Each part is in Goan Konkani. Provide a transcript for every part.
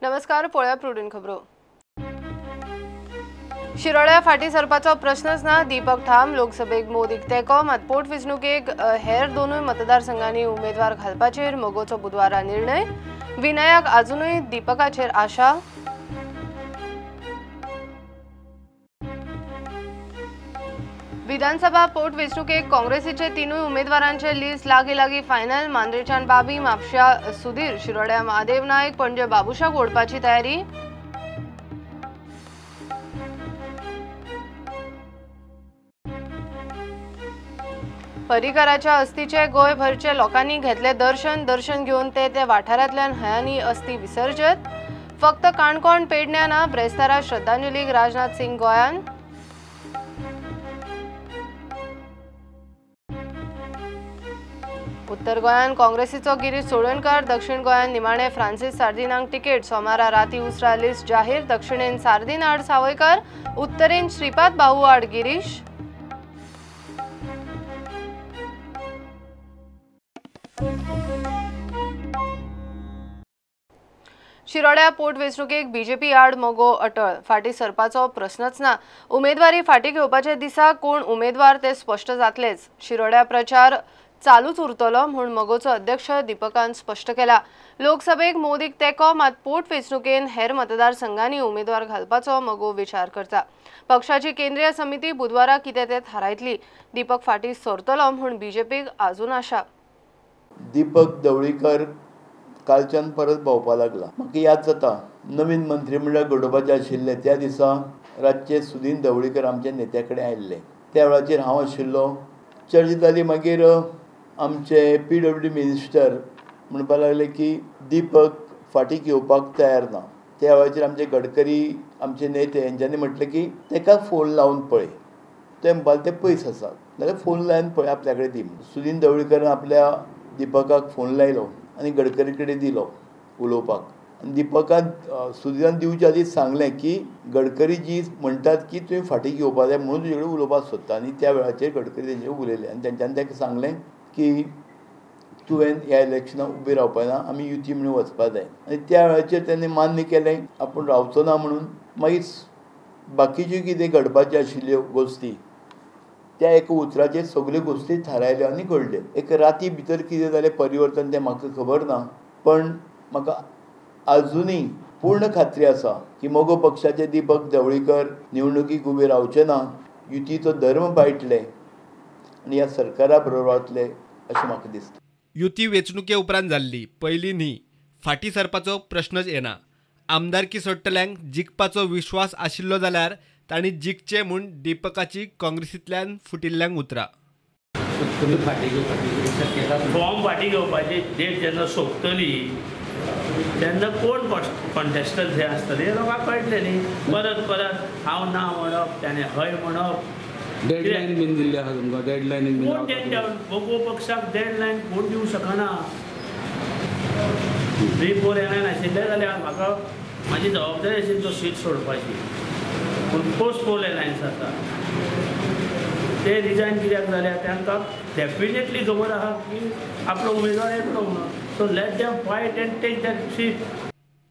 नमस्कार, पळया प्रुडंट खबरो। शिरोड्या फाटी सरपाचो प्रश्नच ना, दीपक ठाम। लोकसभेक मोदीक तेंको, मात पोटवेंचणुकेक हेर दोनूय मतदारसंघांनी उमेदवार घालपाचेर मगोचो बुधवारा निर्णय। विनयाक आजुनूय दीपकाचेर आशा। विधानसभा पोटवेंचणुकेक काँग्रेसीचे तिनूय उमेदवारांचे लिस्ट लागी लागी फायनल। मांद्रेच्यान बाबी, म्हापश्या सुधीर, शिरोड्या महादेव नायक, पणजे बाबुशाक ओडपाची तयारी। पर्रीकराच्या अस्थीचे गोंयभरचे लोकांनी घेतले दर्शन। दर्शन घेवन ते त्या वाठारांतल्यान हयांनी अस्थी विसर्जत। फक्त काणकोण पेडण्या ना, ब्रेस्तारा श्रद्धांजलीक राजनाथ सिंग गोंयान। उत्तर गोंयान काँग्रेसीचो गिरीश चोडणकर, दक्षिण गोंयान निमाणे फ्रांसीस सार्दिनांक तिकेट। सोमारा राती उसरा लिस्ट जाहीर। दक्षिणेन सार्दिन आड सावयकर, उत्तरेन श्रीपाद भाऊ आड गिरीश। शिरोड्या पोटवेंचणुकेक बीजेपी आड मगो अटळ। फाटी सरपाचो प्रश्नच ना। उमेदवारी फाटी घेवपाच्या दिसा कोण उमेदवार ते स्पश्ट जातलेच। शिरोड्या प्रचार चालूच उरतलो म्हूण मगोचो अध्यक्ष दीपकान स्पश्ट केला। लोकसभेक मोदीक तेंको, मात पोटवेंचणुकेन हेर मतदारसंघांनी उमेदवार घालपाचो मगो विचार करता। पक्षाची केंद्रीय समिती बुधवारा कितें तें थारायतली। दीपक फाटी सरतलो म्हूण बीजेपीक आजून आशा। दीपक ढवळीकर कालच्यान परत भोंवपाक लागला। म्हाका याद जाता, नवीन मंत्रीमंडळ घडोवपाचें आशिल्लें त्या दिसा रातचे सुदीन ढवळीकर आमच्या नेत्या कडेन आयिल्ले। त्या वेळाचेर हांव आशिल्लो। चर्चा जाली, मागीर आमचे पीडब्ल्यूडी मिनिस्टर म्हणपाक लागले की दीपक फाटी घेवपाक तयार ना। त्या वेळाचेर आमचे गडकरी आमचे नेते हेंच्यांनी म्हटलें की ताका फोन लावन पळय, ते म्हणपाक ते पयस आसात जाल्यार फोन लावन पळय, आपल्या कडेन दी। सुदीन ढवळीकरान आपल्या दीपकाक फोन लायलो आनी गडकरी कडेन दिलो उलोवपाक। आनी दीपकान सुदीनान दिवच्या आदी सांगलें की गडकरी जी म्हणटात की तुवें फाटी घेवपाक जाय म्हणून तुजे कडेन उलोवपाक सोदता। आनी त्या वेळाचेर गडकरी तेंचे उलयले आनी तेंच्यांनी ताका सांगलें की तुवें ह्या इलेक्शनाक उबें रावपा ना, आमी युती म्हणून वचपा जाय। आनी त्या वेळाचेर तेणें मान्य केलें आपूण रावचो ना म्हणून। मागीर बाकीच्यो कितें घडपाच्यो आशिल्ल्यो गोश्टी त्या एका उतराचेर सगल्यो गोश्टी थारायल्यो आनी घडल्यो। एक राती भितर कितें जालें परिवर्तन तें म्हाका खबर ना, पण म्हाका आजुनूय पूर्ण खात्री आसा की मगो पक्षाचे दीपक ढवळीकर निवडणुकीक उबे रावचे ना, युतीचो धर्म पाळटले आनी ह्या सरकारा बरोबर वतले अशें म्हाका दिसता। युती वेंचणुके उपरांत जाल्ली पयली न्ही, फाटी सरपाचो प्रश्नच येना। आमदारकी सोडटल्यांक जिखपाचो विश्वास आशिल्लो जाल्यार तांणी जिखचें म्हूण दीपकाची काँग्रेसींतल्यान फुटिल्ल्यांक उतरां। फॉर्म फाटी घेवपाची डेट जेन्ना सोंपतली तेन्ना कोण कॉन्टेस्टंट हे आसतले हे लोकांक कळटलें न्ही। परत परत हांव ना म्हणप, ताणें हय म्हणप। डेडलायन बीन दिल्ली आसा तुमकां? डेडलायन कोण मगो पक्षाक डेडलायन कोण दिवंक शकना। 3-4 एलायन आशिल्ले जाल्यार म्हाका म्हाजी जबाबदारी आशिल्ली तो सीट सोडपाची, पूण पोस्ट पोल एलायन्स आसा ते रिजायन कित्याक जाल्या तांकां डेफिनेटली खबर आसा की आपलो उमेदवार येतलो म्हणून। So let them fight and take that seat.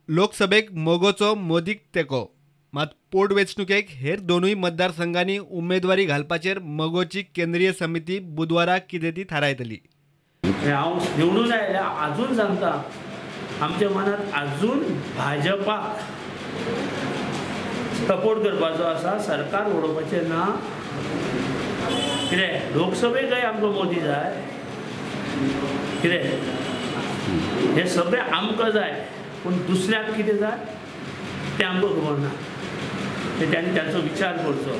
लोकसभेक मगोचो मोदीक तेंको, मात पोटवेंचणुकेक हेर दोनूय मतदारसंघांनी उमेदवारी घालपाचेर मगोची केंद्रीय समिती बुधवारा कितें ती थारायतली। हांव निवडून आयल्या आजून सांगता, आमच्या मनांत आजून भाजपाक सपोर्ट करपाचो आसा, सरकार उडोवपाचें ना। कितें लोकसभेकय आमकां मोदी जाय, कितें हें सगळें आमकां जाय, पूण दुसऱ्याक कितें जाय तें आमकां खबर ना। ते तांणी तांचो विचार करचो।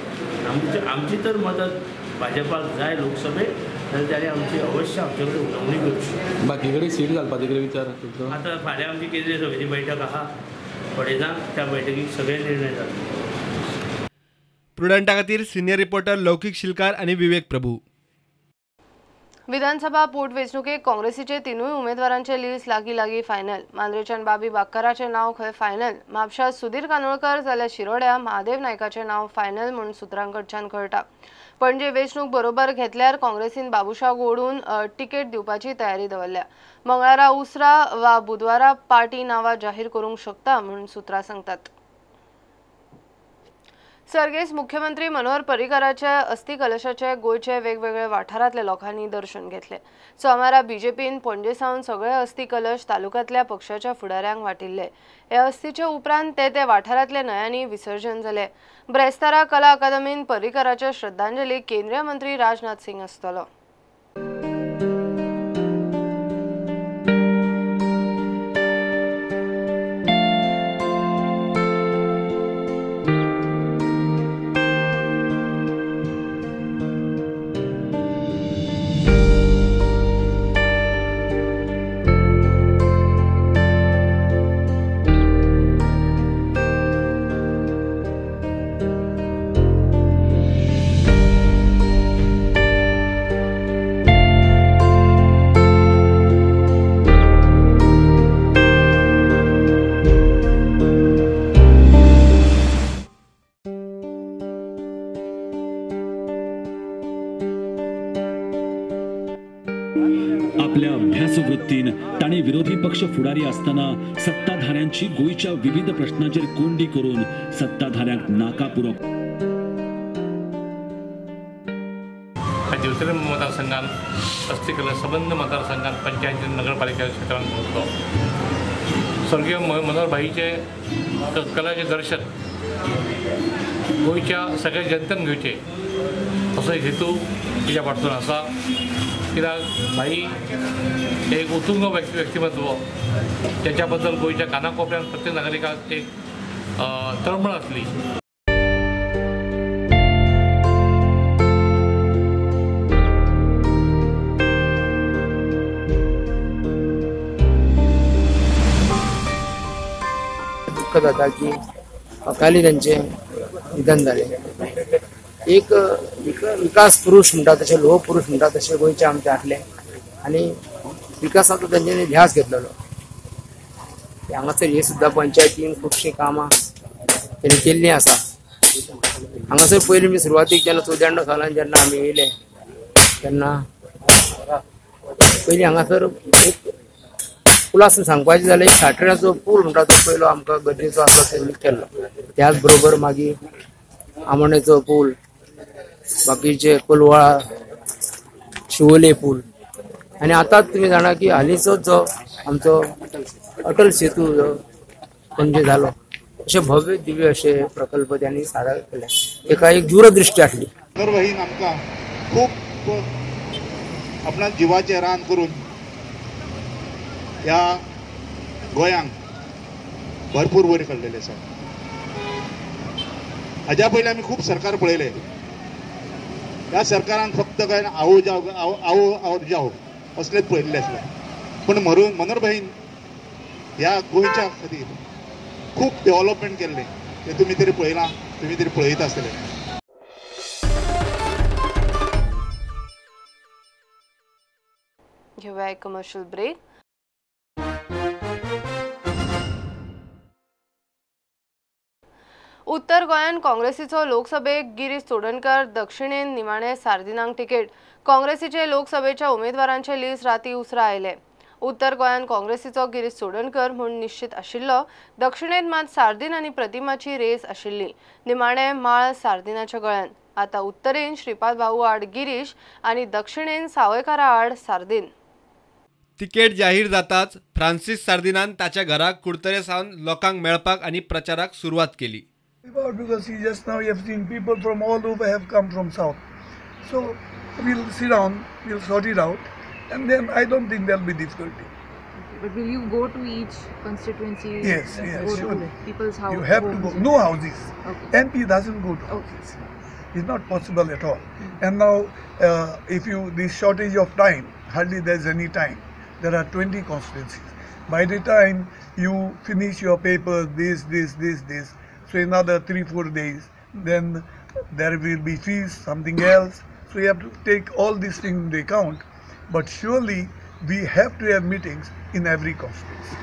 आमची तर मदत भाजपाक जाय लोकसभेक, जाल्यार तांणी आमची अवश्य आमचे कडेन उलोवणी करची। बाकी कडेन सीट घालपाचे कितें विचार? आतां फाल्यां आमची केंद्रीय समिती बैठक आसा पळयता, त्या बैठकीक सगळे निर्णय जातले। प्रुडंटा खातीर सिनियर रिपोर्टर लौकीक शिलकार आनी विवेक प्रभू। विधानसभा पोटवेंचणुकेक काँग्रेसीचे तिनूय उमेदवारांचे लिस्ट लागीं लागीं फायनल. मांद्रेच्यान बाबी बाक्काराचें नांव खंय फायनल, म्हापशां सुधीर कानोळकर जाल्यार शिरोड्या महादेव नायकाचें नांव फायनल म्हूण सुत्रां कडच्यान कळटा. पणजे वेंचणूक बरोबर घेतल्यार काँग्रेसीन बाबुशाक ओडून तिकेट दिवपाची तयारी दवरल्या. मंगळारा उसरा वा बुधवारा पार्टी नांवां जाहीर करूंक शकता म्हूण सुत्रां सांगतात. सर्गेस्त मुख्यमंत्री मनोहर पर्रीकराच्या अस्थी कलशाचे गोंयचे वेगवेगळे वाठारांतल्या लोकांनी दर्शन घेतले. सोमारा बीजेपीन पणजे सावन सगळे अस्थी कलश तालुक्यांतल्या पक्षाच्या फुडाऱ्यांक वाटिल्ले. हे अस्थीचे उपरांत ते ते वाठारांतल्या न्हंयांनी विसर्जन जाले. ब्रेस्तारा कला अकादमीन पर्रीकराच्या श्रद्धांजली केंद्रीय मंत्री राजनाथ सिंग आसतलो. आपल्या अभ्यासवृत्तीन तांणी विरोधी पक्ष फुडारी असताना सत्ताधाऱ्यांची गोंयच्या विविध प्रश्नांचेर कोंडी करून सत्ताधाऱ्यांक नाका पुरो. दिवचले मतदारसंघात अस्थिकलन संबंध मतदारसंघात पंचायत नगरपालिका क्षेत्रात होतो. स्वर्गीय मनोहर भाईचे कलाचे दर्शन गोंयच्या सगळ्या जनतेन घेवचे असो एक हेतू तिच्या फाटसून आसा. कित्याक भाई एक उत्तुंग व्यक्तिमत्व त्याच्या बद्दल गोंयच्या कानाकोपऱ्यात प्रत्येक नागरिकाक एक तळमळ आसली. दुःख जाता की अकाली तांचें निधन जालें. एक विकास पुरुष म्हणटा तशें लोह पुरुष म्हणटा तशें गोंयचे आमचे आसले आनी विकासाचो तेंच्यांनी ध्यास घेतलेलो. हांगासर हे सुद्दां पंचायतीन खुबशीं कामां तेणी केल्लीं आसा. हांगासर पयलीं मी सुरवातीक जेन्ना 94 सालान जेन्ना आमी येयले तेन्ना पयलीं हांगासर एक पुलासून सांगपाचें जाल्यार एक साठेणाचो पूल म्हणटा तो पयलो आमकां गरजेचो आसलो तेणी केल्लो. त्याच बरोबर मागीर आमोणेचो पूल, बाकीचे कोलवाळा शिवोले पूल आनी आतांच तुमी जाणा की हालींचोच जो आमचो अटल सेतू जो पणजे जालो अशे भव्य दिव्य अशे प्रकल्प त्यांनी सादर केले. एका एक दूरदृष्टी आसली. मनोहर आमकां खूब आपल्या जिवाचें रान करून ह्या गोंयांक भरपूर वयर काडलेलें आसा. हाज्या पयलीं आमी खूब सरकार पळयलें. ह्या सरकारान फक्त काय आओ जाओ आओ और जाओ असलेच पळयल्लें आसलें. पूण मनोहर भाईन ह्या गोंयच्या खातीर खूब डेव्हलपमेंट केल्लें तें तुमी तरी पळयलां, तुमी तरी पळयता आसतले. घेऊया एक कमर्शियल ब्रेक. उत्तर गोंयांत काँग्रेसीचो लोकसभेक गिरीश चोडणकर, दक्षिणेन निमाणे सार्दिनांक तिकेट. काँग्रेसीचे लोकसभेच्या उमेदवारांचे लिस्ट राती उसरा आयले. उत्तर गोंयांत काँग्रेसीचो गिरीश चोडणकर म्हूण निश्चित आशिल्लो, दक्षिणेन मात सार्दिन आनी प्रतिमाची रेस आशिल्ली. निमाणे माळ सार्दिनाच्या गळ्यान. आतां उत्तरेन श्रीपाद भाऊ आड गिरीश आनी दक्षिणेन सावयकारा आड सार्दिन. तिकेट जाहीर जाताच फ्रांसीस सार्दिनान ताच्या घराक कुडतरे सावन लोकांक मेळपाक आनी प्रचाराक सुरवात केली. Because see, just now you have seen people from all over have come from south. So we'll sit down, we'll sort it out, and then I don't think there'll be difficulty. But will you go to each constituency? Yes, yes, go surely. To people's house. You have to go. No houses. Okay. MP doesn't go to houses. Okay. It's not possible at all. And now, if you this shortage of time, hardly there's any time. There are 20 constituencies. By the time you finish your papers, this, this, this, this. So another 3-4 days, then there will be fees, something else. So you have to take all these things into account. But surely we have to have meetings in every constituency.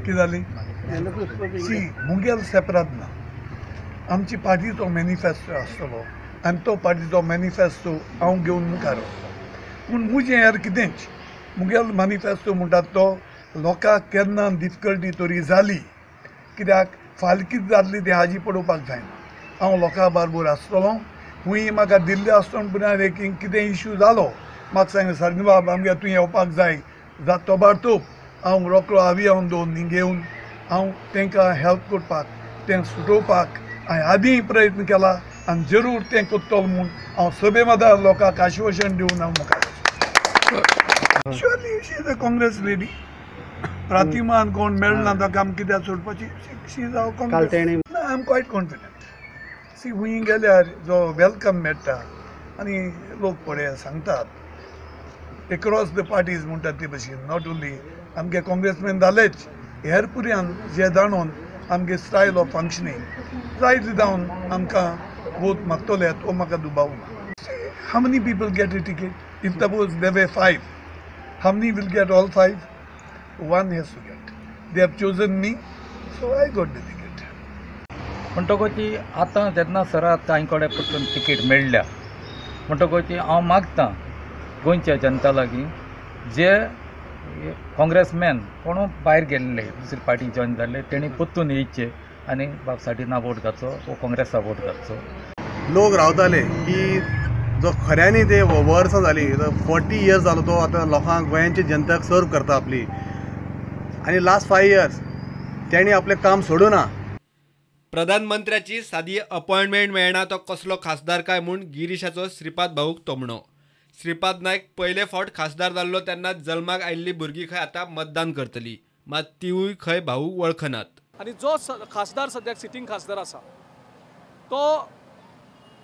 कितें जाली सी मुगेल सेपरात ना, आमची पार्टीचो मॅनिफेस्टो आसतलो आनी तो पार्टीचो मॅनिफेस्टो हांव घेवन मुखार वतलो. पूण म्हजें हेर कितेंच मुगेल मॅनिफेस्टो म्हणटात तो लोकांक केन्ना डिफिकल्टी तरी जाली कित्याक फाल्यां कितें जातली तें हाजी पळोवपाक जायना. हांव लोकां बरोबर आसतलो. खूंय म्हाका दिल्ले आसतना पुण्यार एक कितें इशू जालो म्हाका सांगलें सारकें बाब आमगे तूं येवपाक जाय तोबार तोप हांव रोकडो आवी हांव दोन घेवन हांव तांकां हेल्प करपाक तें सुटोवपाक हांवें आदींय प्रयत्न केला आनी जरूर तें करतलो म्हूण हांव सभे मदार लोकांक आश्वासन दिवन हांव मुखार. Surely she is a Congress lady. प्रतिमान कोण मेळना ताका आमी कित्याक सोडपाची. She is our Congress. I am quite confident. See खंय गेल्यार जो welcome मेळटा आनी लोक पळय सांगतात एक्रॉस the parties म्हणटात ते भशेन not only आमगे काँग्रेसमॅन जालेच हेर पुऱ्यान जे जाणून आमगे स्टायल ऑफ फंक्शनींग जायते जावन आमकां वोट मागतले तो म्हाका दुबाव ना. How many people get a ticket? If suppose there were 5, how many will get all 5? One has to get. They have chosen me, so I got the ticket. म्हणटकच ती आतां जेन्ना सराक तांचे कडेन परतून तिकेट मेळ्ळ्या म्हणटकच हांव मागतां गोंयच्या जनता लागीं जे काँग्रेसमॅन कोण भायर गेल्ले दुसरी पार्टी जॉयन जाल्ले तेणी परतून येयचे आनी बाब साडिना वोट घालचो वो काँग्रेसा वोट घालचो. लोक रावताले की जो खऱ्यांनी ते वर्सां जाली 40 इयर्स जालो तो आतां लोकांक गोंयांच्या जनताक सर्व करता आपली आनी लास्ट 5 इयर्स तेणी आपलें काम सोडूं ना. प्रधानमंत्र्याची सादी अपॉयंटमेंट मेळना तो कसलो खासदार काय म्हूण गिरीशाचो श्रीपाद भाऊक तोमणो. श्रीपाद नायक पयले फावट खासदार जाल्लो तेन्ना जल्माक आयिल्ली भुरगीं खंय आतां मतदान करतली, मात तिवूय खंय भाऊ वळखनात. आनी जो खासदार सद्याक सिटींग खासदार आसा तो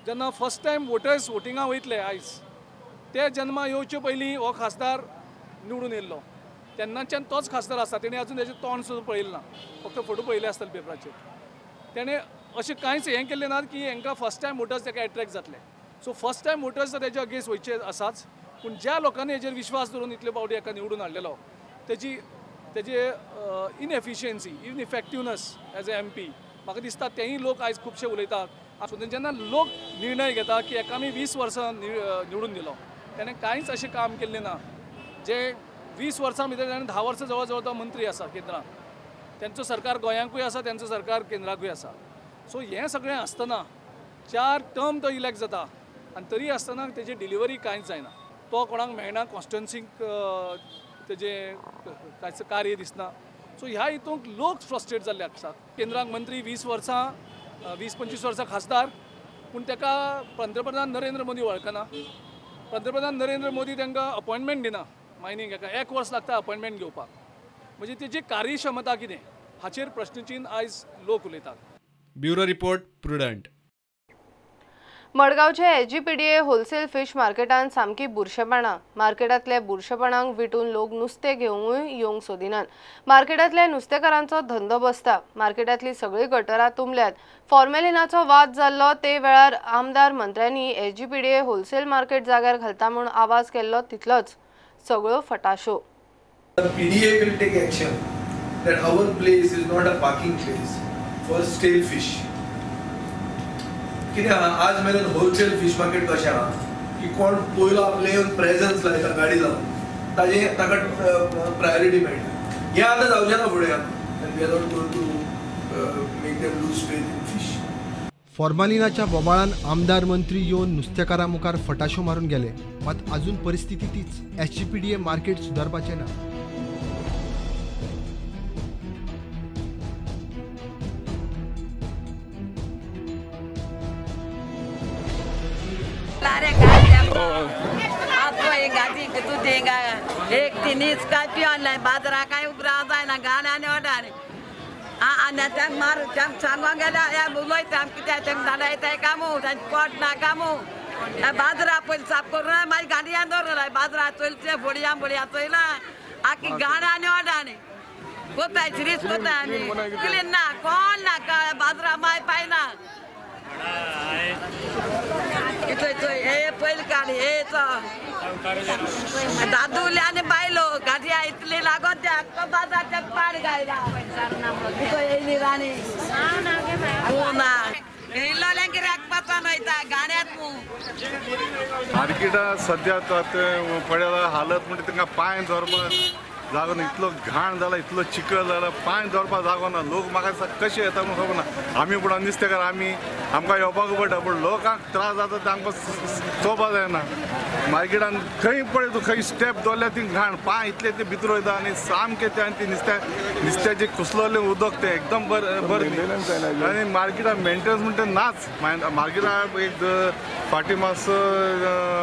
जेन्ना फर्स्ट टायम वोटर्स वोटिंगा वयतले आयज ते जन्मा येवचे पयलीं हो खासदार निवडून येयल्लो तेन्नाच्यान तोच खासदार आसा. तेणें अजून तेजें तोंड सुद्दां पळयलें ना, फक्त फोटो पळयले आसतले पेपराचेर. तेणें अशें कांयच हें केल्लें ना की हांकां फर्स्ट टायम वोटर्स ताका एट्रेक्ट जातले. सो फर्स्ट टायम वोटर्स तेजे अगेन्स्ट वयचे आसाच, पूण ज्या लोकांनी हेजेर विश्वास दवरून इतले फावटी हाका निवडून हाडलेलो तेजी तेजे inefficiency ineffectiveness as a MP म्हाका दिसता तेंय लोक आयज खुबशे उलयतात. सो जेन्ना लोक निर्णय घेता की एका आमी 20 वर्सां निवडून दिलो तेणें कांयच अशें काम केल्लें ना जे 20 वर्सां भितर ताणें 10 वर्सां जवळ जवळ तो मंत्री आसा केंद्रांत, तेंचो सरकार गोंयांकूय आसा, तेंचो सरकार केंद्राकूय आसा. सो हें सगळें आसतना 4 टर्म तो इलेक्ट जाता आनी तरी आसतना तेजी डिलिव्हरी कांयच जायना. तो कोणाक मेळना, कॉन्स्टिट्युन्सीक तेजें कांयच कार्य दिसना. सो ह्या हितूंत लोक फ्रस्ट्रेट जाल्ले आसात. केंद्राक मंत्री 20 वर्सां 20-25 वर्सां खासदार, पूण ताका पंतप्रधान नरेंद्र मोदी वळखना. पंतप्रधान नरेंद्र मोदी तांकां अपॉयंटमेंट दिना मायनींग हेका 1 वर्स लागता अपॉयंटमेंट घेवपाक. म्हणजे तेजी कार्यक्षमता कितें हाचेर प्रश्नचिन्न आयज लोक उलयतात. Bureau report, Prudent. मडगांवचे एसजीपीडीए होलसेल fish मार्केटांत सामकी बुरशेपणां. मार्केटांतले बुरशेपणांक विटून लोक नुस्तें घेवंकूय येवंक सोदिनात. मार्केटांतल्या नुस्तेकारांचो धंदो बसता. मार्केटांतली सगळीं गटरां तुंबल्यात. फॉर्मेलिनाचो वाद जाल्लो ते वेळार आमदार मंत्र्यांनी एसजीपीडीए होलसेल मार्केट जाग्यार घालता म्हूण आवाज केल्लो तितलोच सगळ्यो फटाशो. PDA will take action that our place is not a parking place for stale fish. कितें आहा आज मेरेन होलसेल फिश मार्केट कशें आहा की कोण पयलो आपले येवन प्रेजन्स लायता गाडी लावन ताजे ताका प्रायोरिटी मेळटा. हें आतां जावचें ना फुडें and we are not going to make them lose faith in fish. फॉर्मालिनाच्या बोबाळान आमदार मंत्री येवन नुस्तेकारां मुखार फटाशो मारून गेले, मात अजून परिस्थिती तीच. एसजीपीडीए मार्केट सुदारपाचें ना. एक तिनीच काय पिवन बाजारा काय उपरा जायना गाण्याने वाटाने आनी तांकां मार तांकां सांगोंक गेल्यार उलयता आमी कित्याक तांकां धाडायताय कामू तांचें पोट ना कामू. बाजारा पयलीं साफ करून मागीर गाडयान दवरला बाजारा चोयले बोडयां बोडयां चोयला आखी गाण्याने वाटाने कोताय शिरीस कोताय आमी क्लीन ना कोण ना बाजारा माय पायना. हे पयली काल हे दादुले आनी बायलो गाडया इतली लागोन ते आख्खो बाजार ते पाड गायला येयली राणी ना इल्लोल्यांक गिरायक पाचान वयता गाड्यांत मू. मार्केटा सद्या तें पळयला हालत म्हणजे तांकां पांय दवरपाक जागो ना, इतलो घाण जाला, इतलो चिखल जाला, पांय दवरपाक जागो ना. लोक म्हाका दिसता कशे येता म्हूण खबर ना. आमी पूण नुस्तेकार, आमी आमकां येवपाक पडटा, पूण लोकांक त्रास जाता तांकां चोवपा जायना. मार्केटान खंय पळय तूं खंय स्टेप दवरल्या ती घाण, पांय इतले ते भितर वयता आनी सामकें तें आनी ती नुस्त्याचें कुसलोलें उदक तें एकदम बरें बरें. आनी मार्केटान मेंटेनन्स म्हणटा नाच. मार्केटान एक फाटीं मातसो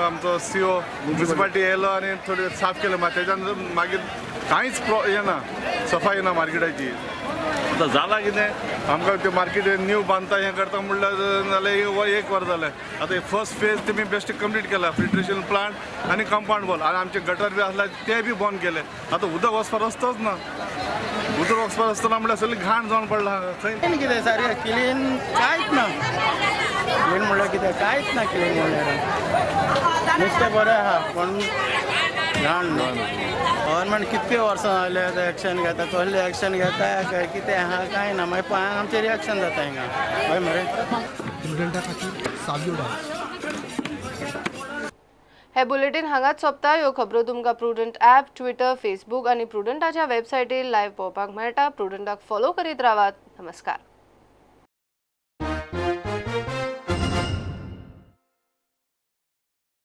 आमचो CO मुन्सिपालिटी येयलो आनी थोडें साफ केलें, मागीर तेज्या मागीर कांयच हें ना, सफाई ना मार्केटाची. आतां जालां कितें, आमकां तें मार्केट न्यू बांदता हें करता म्हणल्यार जालें एक वर जालें. आतां फर्स्ट फेज तेमी बेश्टें कंप्लीट केला, फिल्ट्रेशन प्लांट आनी कंपावंड वॉल, आनी आमचे गटर बी आसल्या ते बी बंद केले. आतां उदक वचपा रस्तोच ना, उदक वचपा रस्तो ना म्हणल्यार सगळी घाण जावन पडला खंय. कितें सारकें क्लीन कांयच ना, क्लीन म्हणल्यार कितें कांयच ना. क्लीन म्हणल्यार नुस्तें बरें आहा पूण घाण. गव्हर्मेंट कितके वर्सां जाले आतां एक्शन घेता, कसलें एक्शन घेता काय कितें आहा कांय ना. मागीर पांयांक आमचें रिएक्शन जाता हिंगा. हय मरे. प्रुडंटा खातीर सावियो डायस. हे बुलेटिन हांगाच सोंपता. ह्यो खबरो तुमकां प्रुडंट ॲप, ट्विटर, फेसबूक आनी प्रुडंटाच्या वेबसायटीर लायव्ह पळोवपाक मेळटा. प्रुडंटाक फॉलो करीत रावात. नमस्कार.